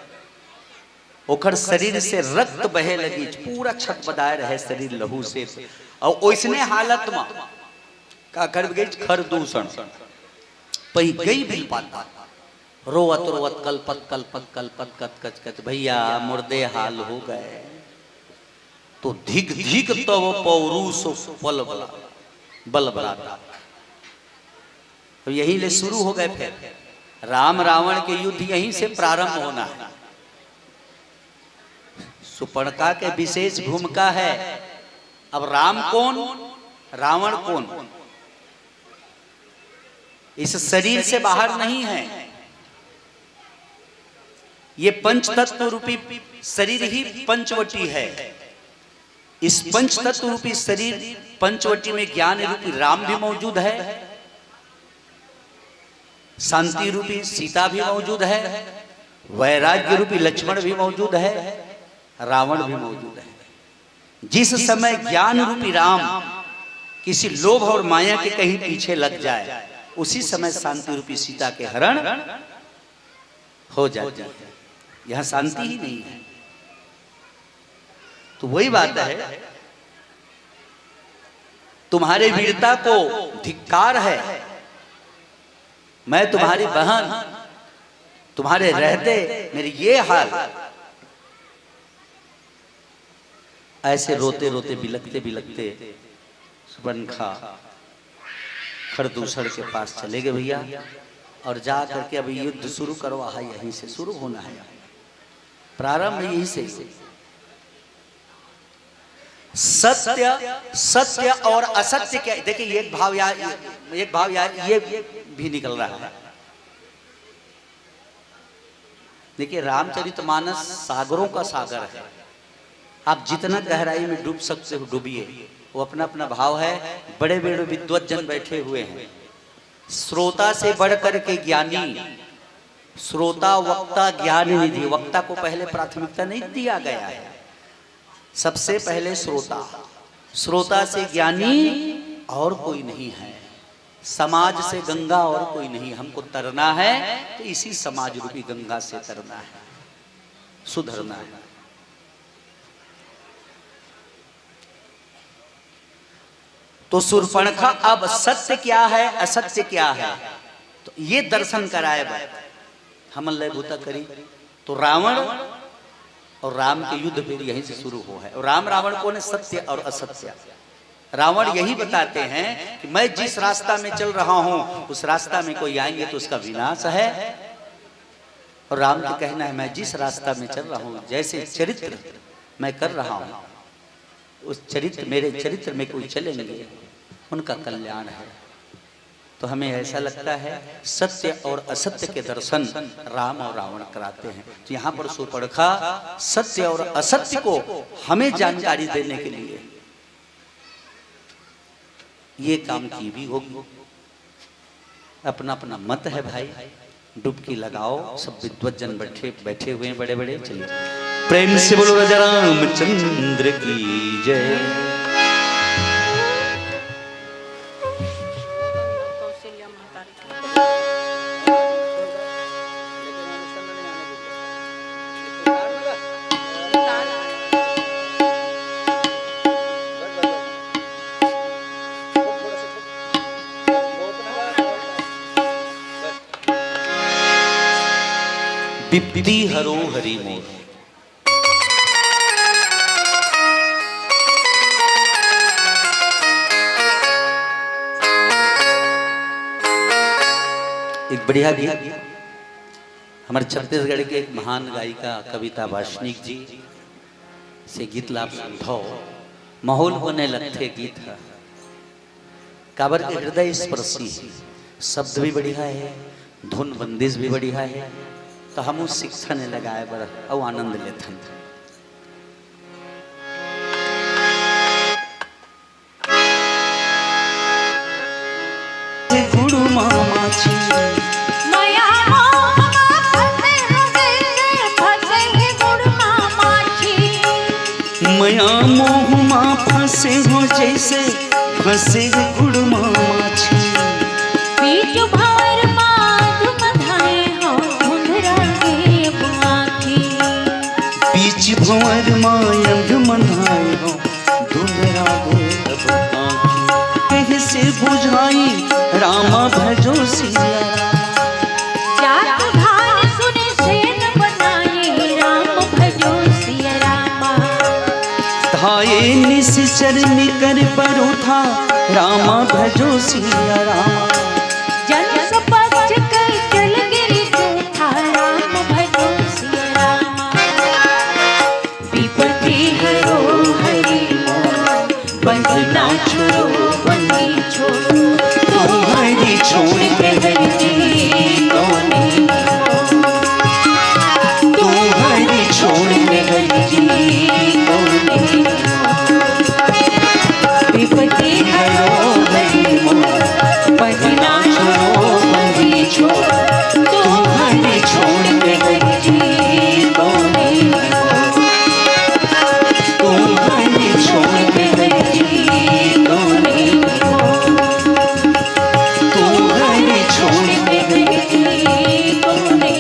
ओखर शरीर से रक्त बहे लगी, पूरा छटपटाए रहे शरीर लहू से। और ओइसने हालत में का कर गई, खरदूषण पही गई बिल पाता, रोवत रोवत कलपत कलपत कलपत कच कच कच, भैया मुर्दे हाल हो गए। तो धिक धिक तव पौरुष बल बला, बल बलाता। तो यहीं ले शुरू हो गए। फिर राम रावण के युद्ध यहीं से प्रारंभ होना है। सुपर्णका के विशेष भूमिका है। अब राम कौन, रावण कौन, इस शरीर से बाहर नहीं है। ये पंच तत्व रूपी शरीर ही पंचवटी है। इस पंच तत्व रूपी शरीर पंचवटी में ज्ञान रूपी राम भी मौजूद है, शांति रूपी सीता भी मौजूद है, वैराग्य रूपी लक्ष्मण भी मौजूद है, रावण भी मौजूद है। जिस समय ज्ञान रूपी राम किसी लोभ और माया के कहीं पीछे लग जाए, उसी समय शांति रूपी सीता के हरण हो जाती है। यहाँ शांति ही नहीं है। तो वही बात है, तुम्हारे वीरता को धिक्कार है। मैं तुम्हारी बहन, तुम्हारे रहते मेरे ये हाल। ऐसे रोते रोते, बिलखते बिलखते सुपरखा खरदूषण के पास चले गए भैया, और जा करके अभी युद्ध शुरू करवा है, यहीं से शुरू होना है, प्रारंभ यहीं से। सत्य, सत्य और असत्य के, देखिए, एक भाव या, एक भाव या ये भी निकल रहा है। देखिए, रामचरितमानस सागरों का सागर है। आप जितना गहराई में डूब सकते हो, डूबिए, वो अपना अपना भाव है। बड़े बड़े विद्वत जन बैठे हुए हैं। श्रोता से बढ़ करके ज्ञानी, श्रोता वक्ता ज्ञान निधि। वक्ता को पहले प्राथमिकता नहीं दिया गया है, सबसे पहले श्रोता। श्रोता से ज्ञानी और कोई नहीं है, समाज से गंगा और कोई नहीं। हमको तरना है तो इसी समाज रूपी गंगा से तरना है, सुधरना है। तो शूर्पणखा अब सत्य क्या है, असत्य क्या है, तो ये दर्शन कराए बर हमन लय भूता करी। तो रावण और राम के युद्ध फिर यहीं से शुरू हो है। और राम रावण कौन है? सत्य और असत्य। रावण यही बताते हैं कि मैं जिस रास्ता में चल रहा हूं, उस रास्ता में कोई आएंगे तो उसका विनाश है। और राम का कहना है, मैं जिस रास्ता में चल रहा हूं, जैसे चरित्र मैं कर रहा हूं, उस चरित्र, मेरे चरित्र में कोई चलेंगे, उनका कल्याण है। तो हमें ऐसा लगता है, सत्य और असत्य के दर्शन राम और रावण कराते हैं। तो यहाँ पर शूर्पणखा सत्य और असत्य को हमें जानकारी देने के लिए ये काम की भी होगी। अपना अपना मत है भाई, डुबकी लगाओ। सब विद्वत जन बैठे बैठे हुए हैं बड़े बड़े। चलिए, प्रेम से बोलो राजा रामचंद्र की जय। बिपदी हरो हरि मोर। एक बढ़िया गीत, हमारे छत्तीसगढ़ के एक महान गायिका कविता वासनिक जी से गीत ला आप सुनथव, माहौल बने लगथे गीत ह। काबर के हृदय स्पर्शी है, शब्द भी बढ़िया है, धुन बंदिश भी बढ़िया है, तो हम उस शिक्षा ने लगाए बर अउ आनंद लेथन। गुरु मामा जी। मया मोह मा फंसे हो जैसे फंसे हैं गुड़ मामा जी। मया मोह मा फंसे हो जैसे फंसे हैं गुड़ मामा जी। बीच भंवर मा अंध मंधाए हो धुंधरा गे अब आँखी। बीच भंवर मा अंध मंधाए हो धुंधरा गे अब आँखी। कइसे बुझाई रामा भजो सिया रामा। जात भान सुने सेन बनाए राम भजो सिया रामा। धाये निसिचर निकर परोथा रामा भजो सिया रामा। जन सपक्ष कर चल गिरि जूठा राम भजो सिया रामा। विपत्ति हरो हरि मोर, बंधना छोड़ो बंदी छोड़ो। तुम्हारी छोड़ के हरि जी कौन है? तुम्हारी छोड़ के हरि जी कौन है? विपत्ति हरो हरि मोर, बंधना छोड़ो बंदी छोड़ो। तुम्हारी छोड़ के हरि जी कौन है? तुम्हारी छोड़ के हरि जी कौन है? तुम्हारी छोड़ के हरि जी कौन है?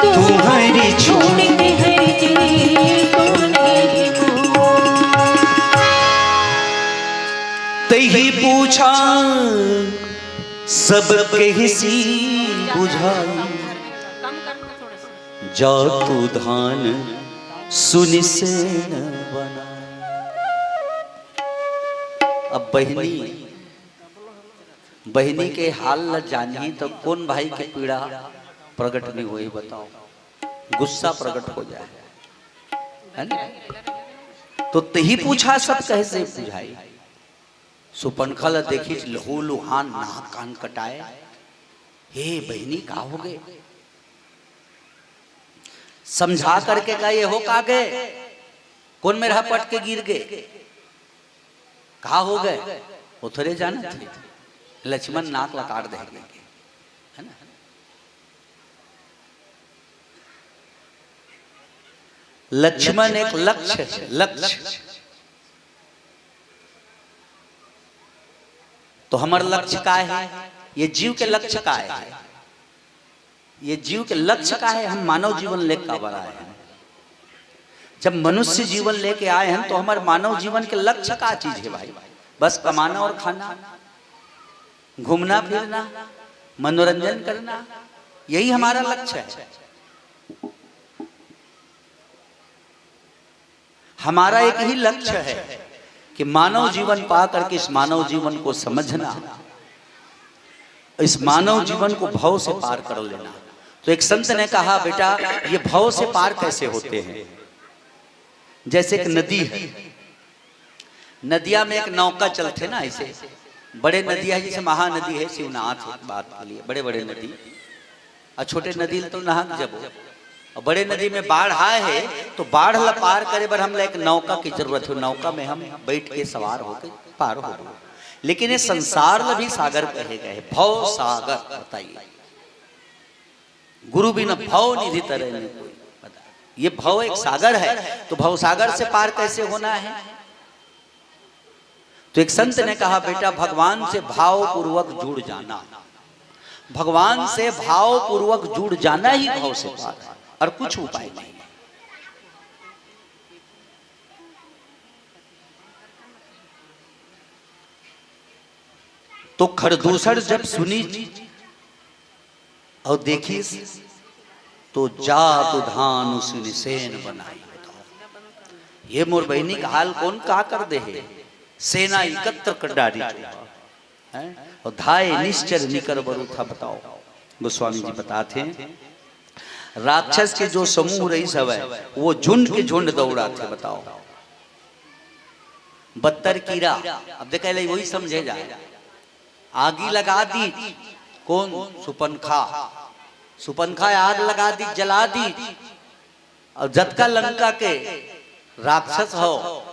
तुम्हारी छोड़ के हरि जी कौन है? तही पूछा सब कहिसी बुझाई, जातु धान सुनिसेन बनाई। अब बहिनी, बहिनी के हाल ल जानही त कोन भाई के पीड़ा प्रगट नइ होही बताओ, गुस्सा प्रगट हो जाए, है ना? तो तही पूछा सब कहिसी बुझाई। सुपनखा ल देखिस लहू लुहान नाक कान कटाए। हे बहिनी, का होगे? समझा करके कहे, "ये हो का गे? कोन मेर हा पट के गिर गे? का होगे?" वो थोरे जानत हे, लक्ष्मण नाक ल काट देहे, है ना? लक्ष्मण एक लक्ष्य हे, लक्ष्य। तो हमर लक्ष्य का हे? ये जीव के लक्ष्य का हे? ये जीव के लक्ष्य का हे? हम मानव जीवन ले काबर आए हन? जब मनुष्य जीवन लेके आए हैं तो हमारे मानव जीवन के लक्ष्य का चीज है भाई? बस कमाना और खाना, घूमना फिरना, मनोरंजन करना, यही हमारा लक्ष्य है। हमारा एक ही लक्ष्य है कि मानव जीवन पा करके इस मानव जीवन को समझना, इस मानव जीवन को भव से पार कर लेना। तो एक संत ने कहा, बेटा, ये भव से पार कैसे होते हैं? जैसे एक नदी है, नदिया में एक नौका चलते ना, ऐसे बड़े नदी है, जैसे महानदी है, शिवनाथ है, बात के लिए बड़े बड़े नदी, और छोटे नदी तो नहा के जबो, और बड़े नदी में बाढ़ आए है तो बाढ़ ला पार करे बर हमला एक नौका की जरूरत हो। नौका में हम बैठ के सवार होके पार हो। लेकिन ये संसार ला भी सागर कहे गए, भव सागर। बताइए, गुरु बिन भव निधि तरे न कोई। बता, ये भव एक सागर है, तो भव सागर से पार कैसे होना है? तो एक संत ने कहा, बेटा, भगवान से भावपूर्वक जुड़ जाना, भगवान से भावपूर्वक जुड़ जाना ही भव से पार है, और कुछ उपाय नहीं। तो खरदूषण जब सुनी और देखिस, तो जात उधान उस निसेन बनाई। बताओ, ये मोर बहिनी का हाल कौन का कर दे है? सेना एकत्र कर डारी जो है, और धाय निश्चर निकर बरु था। बताओ, गोस्वामी जी बताते हैं, राक्षस के जो समूह रहिस हवय, वो झुंड के झुंड दौड़ाथे। बताओ, बत्तर कीरा, अब देखा ले, वही समझे जाए। आगी लगा दी, कौन? सुपनखा। सुपनखा आग लगा दी, जला दी, और जतका लंका के राक्षस हो,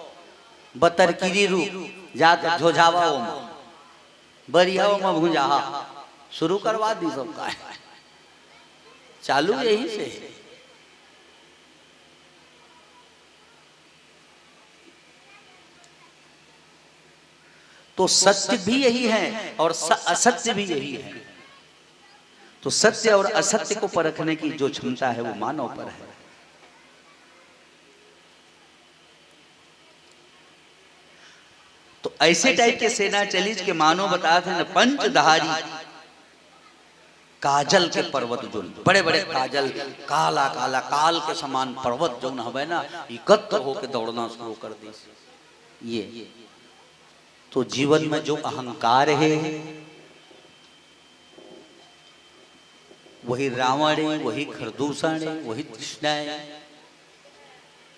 बतरकीरी रूप, जात झोझावा ओमा, बरिया ओमा भुंजाहा, शुरू करवा दी सबका। चालू यही से। तो सत्य भी यही है और स-, असत्य भी यही है। तो सत्य और असत्य को परखने की जो क्षमता है, वो मानव पर है। तो ऐसे टाइप के सेना चलीज के मानो बतात हे न, पंचधारी काजल के पर्वत, जोन बड़े बड़े काजल, काला काला काल के समान पर्वत जोन हवे ना, एकत्र होके दौड़ना शुरू कर दी। ये तो जीवन में जो अहंकार है, वही रावण है, वही खरदूषण है, वही तृष्णा है,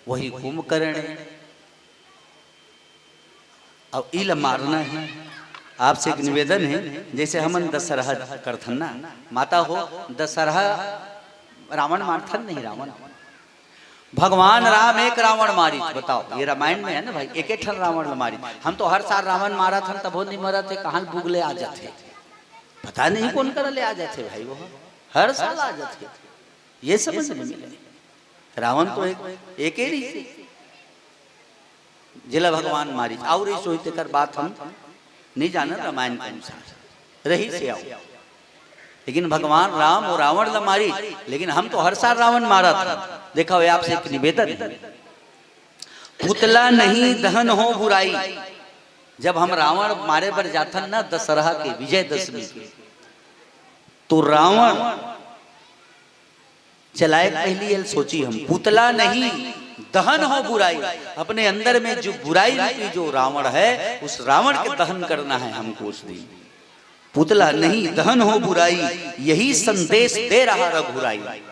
वही कुंभकर्ण है। अब इला मारना है। आपसे एक निवेदन है, जैसे हमन दशहरा करथन ना, माता हो, दशहरा रावण मारथन नहीं, रावण, भगवान राम एक रावण मारिच। बताओ, ये रामायण में है ना भाई, एक एक ठन रावण मारिच। हम तो हर साल रावण मारत हन, तभो नहीं मरत हे, कहाँ बुगले आ जाते, पता नहीं कौन कर ले आ जाते भाई, वो हर साल आ जाते। ये समझ में नहीं। रावण तो एक, एक ही रहिस, जेला भगवान मारिच। आऊ रहिस होही तेकर बात हम नहीं जानत, रामायण के अनुसार रहिस हे आऊ। लेकिन भगवान राम अउ रावण ला मारिच, लेकिन हम तो हर साल रावण मारत हन। देखा, ये आपसे एक निवेदन है, पुतला नहीं दहन हो बुराई। जब हम रावण मारे बर जाथन ना दशहरा के, विजयदशमी के, तो रावण चलाए के पहली ये सोची हम, पुतला नहीं दहन हो बुराई। अपने अंदर में जो बुराई रूपी जो रावण है, उस रावण के दहन करना है हमको उस दिन। पुतला नहीं दहन हो बुराई, यही संदेश दे रहा रघुराई।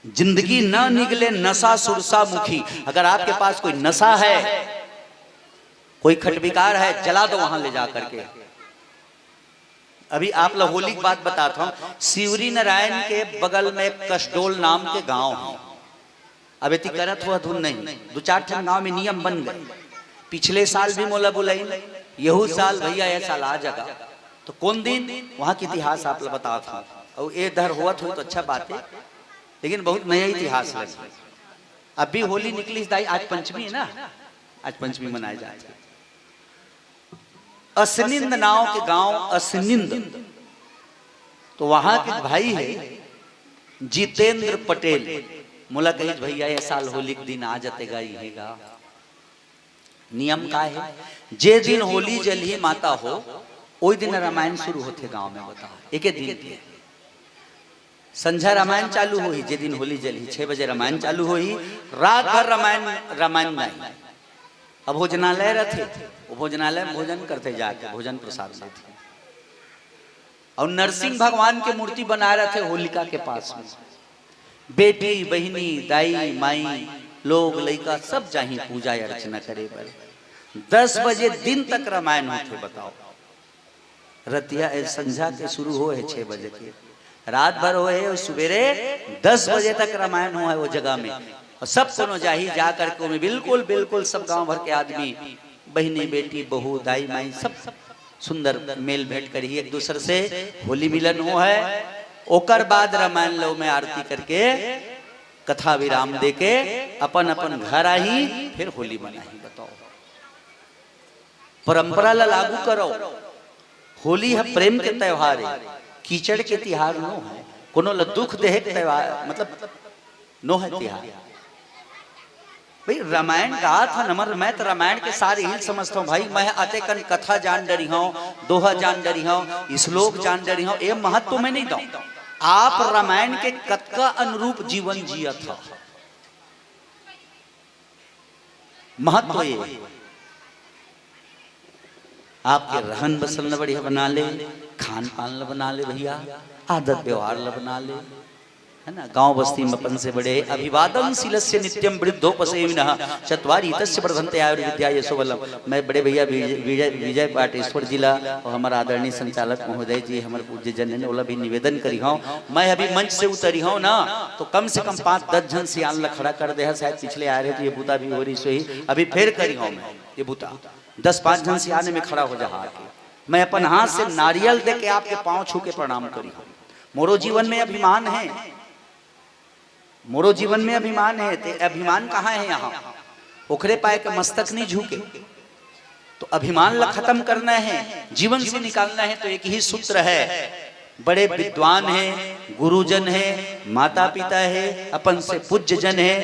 जिंदगी न निगले नशा सुरसा मुखी। अगर आपके पास कोई नशा है, कोई खटविकार है, जला दो वहां ले जा करके। अभी आप ला होली की बात बताता हूँ। शिवरी नारायण के बगल में एक कसडोल नाम के गांव है। अब एती करत हुआ धुन नहीं, दो चार ठन गांव में नियम बन गए। पिछले साल भी मोला बुलाइन, यहू साल भैया, ये साल आ जगा। तो कौन दिन, वहां के इतिहास आप ला बतावत हूँ। और ये धर होवत हो तो अच्छा बात है, लेकिन बहुत नया इतिहास है। अभी होली निकली दाई, आज पंचमी है ना, आज पंचमी मनाए जात हे। असनिंद नाव के गांव असनिंद, तो वहां के भाई है जितेंद्र पटेल। मोला कहिस, "भैया, ये साल होली के दिन आ जते गा, इही गा।" नियम का हे, जे दिन होली जलही माता हो, ओई दिन रामायण शुरू होथे गांव में। बता, एके दिन के संझा रामायण चालू होही, जे दिन होली जलही, छह बजे रामायण चालू होही, रात भर रामायण, रामायण गाही। अब भोजनालय रथे, वो भोजनालय में भोजन करथे जाके, भोजन प्रसाद लेथे। और नरसिंह भगवान के मूर्ति बनाए रथे होलिका के पास में। बेटी, बहिनी, दाई, माई, लोग, लइका सब जाही पूजा अर्चना करे बर। दस बजे दिन तक रामायण होथे, बताओ। रतिया, ए, संझा के शुरू होहे छह बजे के, रात भर होहे और सुबेरे दस बजे तक रामायण होहे वो जगह में। और सब कोनो जाही, जा करके ओमे बिल्कुल, बिल्कुल सब गांव भर के आदमी, बहिनी, बेटी, बहू, दाई, माई, सब सुंदर मेल भेंट करही एक दूसर से, होली मिलन होहे। ओकर बाद रामायण लव में आरती करके, कथा विराम देके अपन अपन घर आही, फिर होली मनाही। बताओ, परंपरा ला लागू करो। होली ह प्रेम के त्योहार हे, कीचड़ के तिहार नो हे, कोनो ला दुख देहे के त्योहार, मतलब, नो हे तिहार। भाई, रामायण गात हन हमर, मैं तो रामायण के सार इही समझता हूँ भाई। मैं अतेकन कथा जान डरी हूँ, दोहा जान डरी हूँ, श्लोक जान डरी हूँ, ये महत्व मैं नहीं दऊँ। आप रामायण के कतका अनुरूप जीवन जियत हो, महत्व ये हे। आपके रहन बसन ल बढ़िया बना ले, खान पान ल बना ले भैया, आदत व्यवहार ल बना ले, है ना? गांव बस्ती में अपन से बड़े, अभिवादन शीलस्य नित्यम वृद्धोपसेविनः, चत्वारि एतस्य वर्धन्ते आयुर्विद्या यशो बलम। मैं बड़े भैया विजय, विजय, विजय पाटेश्वर जी ला और हमर आदरणीय संचालक महोदय जी, हमर पूज्य जन हे, ओला भी निवेदन करी हूँ, मैं अभी मंच से उतरी हूँ ना, तो कम से कम पाँच दस झन सियान ला खड़ा कर दे हे, शायद पिछले आए रहे तो ये बूता भी हो रही सोही, अभी फेर करी हूँ मैं ये बूता। दस पाँच झन सियान में खड़ा हो जा आके। मैं अपन हाथ से नारियल दे के आपके पाँव छू के प्रणाम करी हूँ। मोरो जीवन में अभिमान हे, मोरो जीवन में अभिमान हे, ते अभिमान कहाँ हे यहाँ? ओखरे पाए के मस्तक नहीं झुके। तो अभिमान ला खत्म करना हे, जीवन से निकालना हे, तो एक ही सूत्र हे, बड़े विद्वान हे, गुरुजन हे, माता पिता हे, अपन से पूज्य जन हे,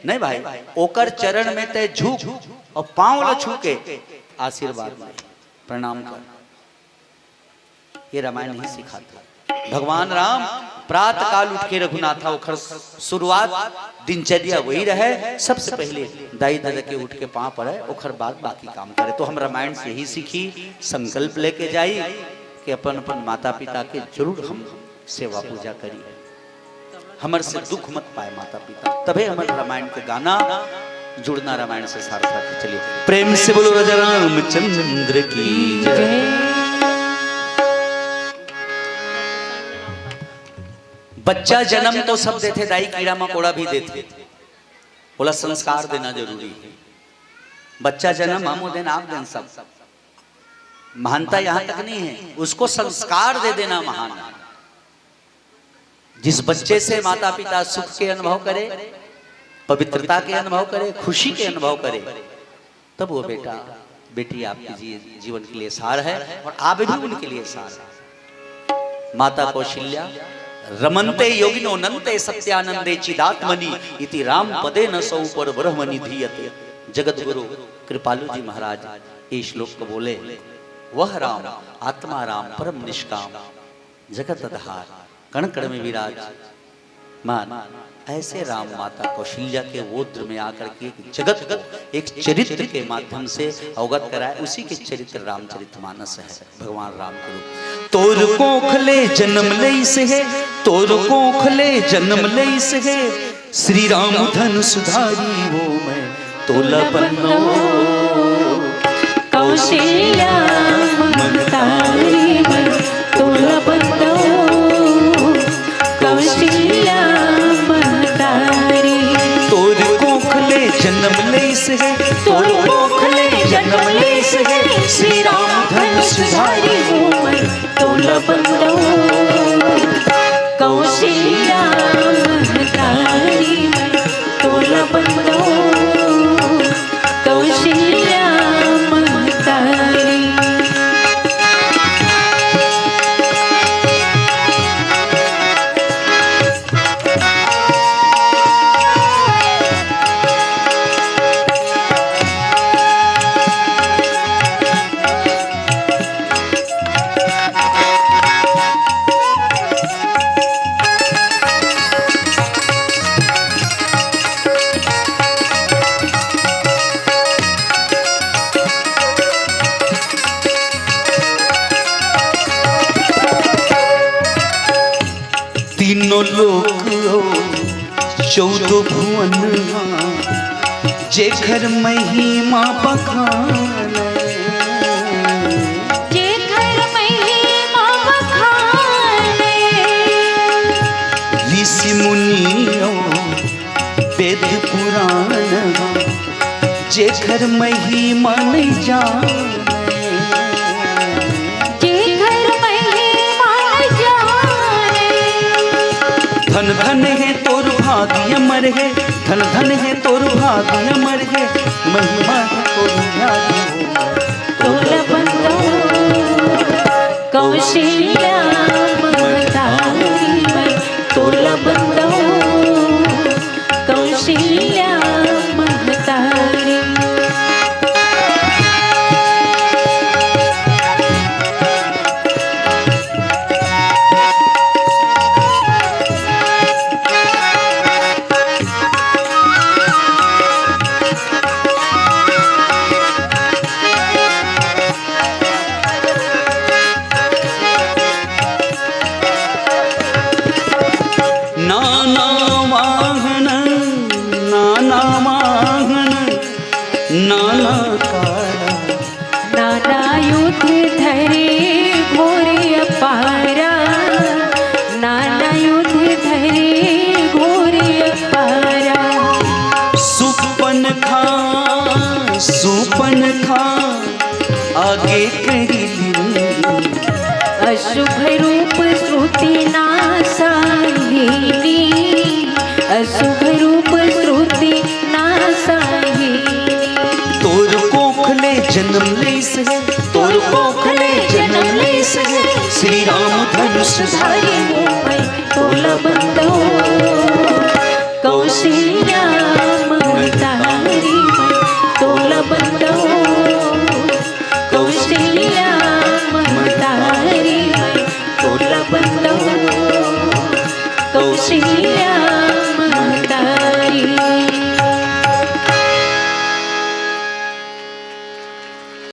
नहीं भाई, ओकर चरण में तय झुक और पाँव ला छू के आशीर्वाद ले, प्रणाम कर। ये रामायण ही सिखाथे। भगवान राम प्रातः काल उठ के रघुनाथा, ओखर शुरुआत दिनचर्या वही रहे, सबसे पहले दाई ददा के उठ के पाँव पड़े, ओखर बाद बाकी काम करे। तो हम रामायण से यही सीखी, संकल्प लेके जाई कि अपन अपन माता पिता के जरूर हम सेवा पूजा करी। हमर से दुख मत पाए माता पिता, तभे हमर रामायण के गाना जुड़ना रामायण से सार्थक। चलिए, प्रेम से बोलो राजा रामचंद्र की जय। बच्चा जन्म तो सब देथे, दाई कीड़ा मकोड़ा भी देथे, ओला संस्कार देना जरूरी हे। बच्चा जन्म हम देन, आप देन, सब महानता यहाँ तक नहीं हे, उसको संस्कार दे देना महान हे। जिस बच्चे से माता पिता सुख के अनुभव करे, पवित्रता के अनुभव करे, खुशी के अनुभव करे, तब वो बेटा बेटी आपके जी-, जीवन के लिए सार है और आप भी उनके लिए सार है। माता कौशल्या, रमन्ते योगिनो नन्ते सत्यानन्दे चिदात्मनि इति राम पदेन सौ पर ब्रह्म निधीयते। जगत गुरु कृपालु जी महाराज ये श्लोक को बोले, वह राम, आत्मा राम, परम निष्काम, जगत आधार, कण कण में विराजमान, ऐसे राम माता कौशल्या के गोत्र में आकर के एक जगत को एक चरित्र के माध्यम से अवगत कराए, उसी के चरित्र रामचरितमानस है। भगवान राम के रूप। तोर कोख ले जन्म लेइस हे, तोर कोख ले जन्म लेइस हे, श्री राम धनुषधारी वो मैं तोला बन्नों। कौशल्या महतारी मैं तोला बन्नों। कौशल्या महतारी। तोर कोख ले जन्म लेइस हे, तोर कोख ले जन्म लेइस हे, श्री राम धनुषधारी वो मैं तोला बन्नों। कौशल्या महतारी मैं तोला बन्नों। कौशल्या महतारी। तीनों लोक अउ चौदह भुवन हा, जेकर महिमा बखान। जेकर महिमा बखान। ऋषि मुनि अउ वेद पुराण हा, जेकर महिमा नइ जाने। जेकर महिमा नइ जाने। धन धन हे तोर भाग्य अमर हे, धन धन हे तोर भाग्य अमर हे, महिमा हे तोर न्यारी हो। तोला बंदो कौशल्या महतारी मैं, तोला बंदो कौशल्या महतारी। नाना वाहन, नाना वाहन, नाना कारा। नाना युध धरे घोर अपारा, नाना युध धरे घोर अपारा। सुपनखा, सुपनखा, आगे करी लीन। अशुभ रूप श्रुति नाशाहिनी, अशुभ रूप श्रुति नाशाहिनी। तोर कोख ले जन्म लेस हे, तोर कोख ले जन्म लेस हे, श्री राम धनुष धारी मोह मैं, तोला बंदो कौशल्या महतारी मैं, तोला बंदो कौशल्या महतारी मैं, तोला बंदो कौशल्या